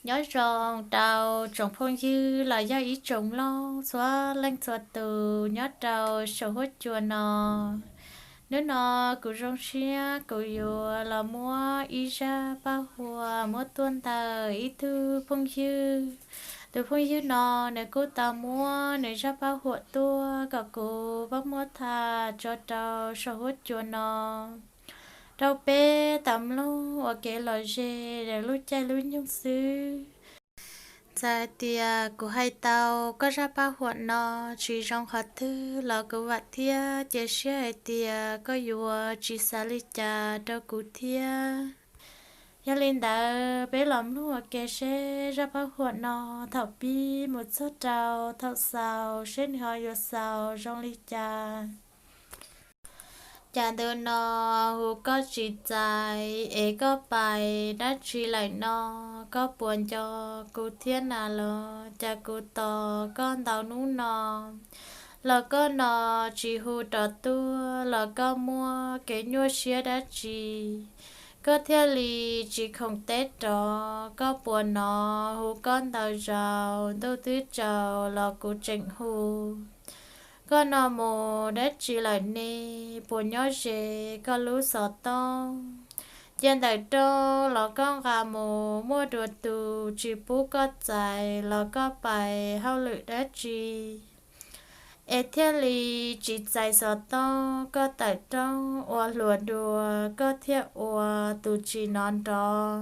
Nyob zoo rau tsoom phooj ywg los yog ib tsoom mloog txhua leej txhua tus nyob rau saum huab cua no. Hnub no kuv zoo siab kuv yuav los muab ib zaj paj huam muab tuaj ntawm ib tug phooj ywg. Tus phooj ywg no nws kuj tau muab nws zaj paj huam tuaj kom kuv pab muab tham tso rau saum huab cua no rau peb tau mloog ua kev lom zem lub caij lub nyoog xwb. Txawm hais tias kuv hais tau koj zaj paj huam no tsis zoo qhov twg los kuv vam thiab cia siab hais tias koj yuav tsis xav li cas rau kuv thiab. Yog li ntawd peb los mloog ua ke seb zaj paj huam no thaum pib mus txog rau thaum xaus seb nws ho yuav xaus zoo li cas. Cas ntu no hu koj tsis txais es koj pais dab tsi lawm no, koj puas nco kuv thiab na los? Cas kuv tos koj ntau hnub no los koj no tsis hu rov tuaj, los koj muaj kev nyuaj siab dab tsi koj thiaj li tsis khoom teb rov? Koj puas no hu koj ntau zaus, ntuj twb tsaus los kuv tseem hu. Koj no mus dab tsi lawm ne? Puas nyob ze koj lub xov tooj? Cia ntawm rooj los koj nqa mus, muaj dua tus tsis pub koj txais los koj pais hauj lwm dab tsi es thiaj li tsis txais xov tooj? Koj tawm rooj ua hluas dua, koj thiaj ua tus tsis nov nrov.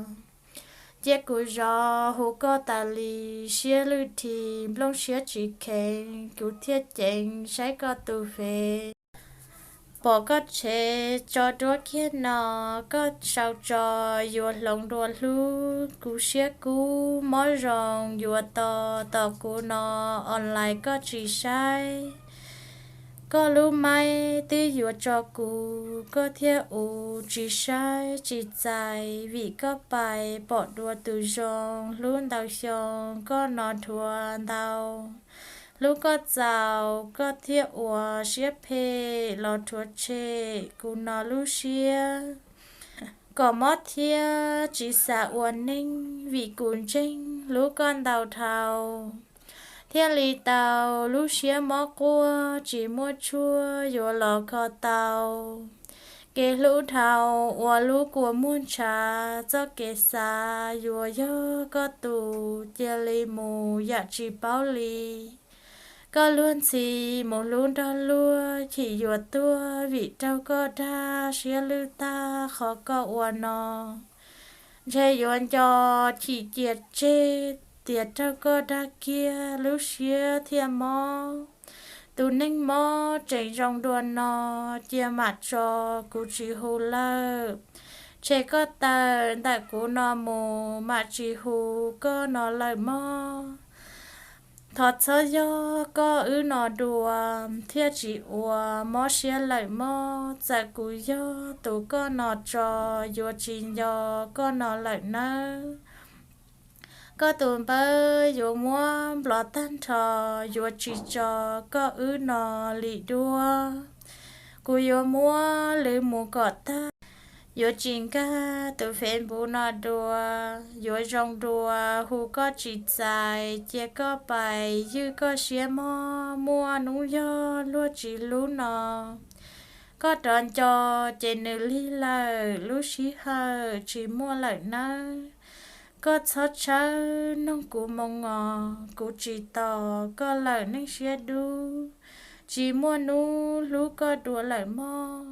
Cia kuv zov hu koj tas li, siab lwj dhi, nplooj siab tsis kheev, kuv thiaj ceev saib koj tus fev. Pom koj tshev tso duab kiag no, koj sau tso yuav hloov dua hlub. Kuv siab kub mob zoo yuav to, tos kuv no online koj tsis saib. Koj lub maib twb yuav tso kuv, koj thiaj ua tsis saib tsis txais, vim koj pais pom dua tus zoo. Hlub ntau xyoo koj no dhuav ntau, hlub koj txaus koj thiaj ua siab phem los rhuav tshem kuv no lub siab. Kom mob thiab tsis xav ua neej, vim kuv ntseeg hlub koj ntau dhau, thiaj li tau lub siab mob quaj tsis muaj tshuaj yuav los kho tau. Kev hlub dhau ua lub kua muag ntshav, txoj kev xav yuav yog koj tus, cia li mus yam tsis paub li. Koj luag ntxhi mus hlub nrog luag, chim yuav tuag vim raug koj dag, siab lwj tag qhov koj ua no. Ntshe yuav nco chim cia tseg, tias raug koj dag kiag lub siab thiaj mob. Tus neeg mob tseem zoo dua no, cia mam tso kuv tsis hu lawm. Tshem koj tawm ntawm kuv no mus, mam tsis hu koj no lawm mog. Thov txhob yog koj wb no dua, thiaj tsis ua mob siab lawm mog. Txawm kuv yog tus koj no tso, yuav tsis nco koj no lawm nawb. Koj tus npawb yuav muab nplov tag nrho, yuav tsis tso koj wb no li duab. Kuv yuav muab lwv mus kom tag, yuav tsis nkag tus Facebook no dua. Yuav zoo dua hu koj tsis txais, cia koj pais ywj koj siab mog, muaj hnub yog luag tsis hlub no. Koj rov nco ces nws lig lawm, lub sij hawm tsis muaj lawm nawb. Koj txhob tshawb noog kuv moo os, kuv tsis tos koj lawm neej siab dub. Tsis muaj hnub hlub koj dua lawm mog,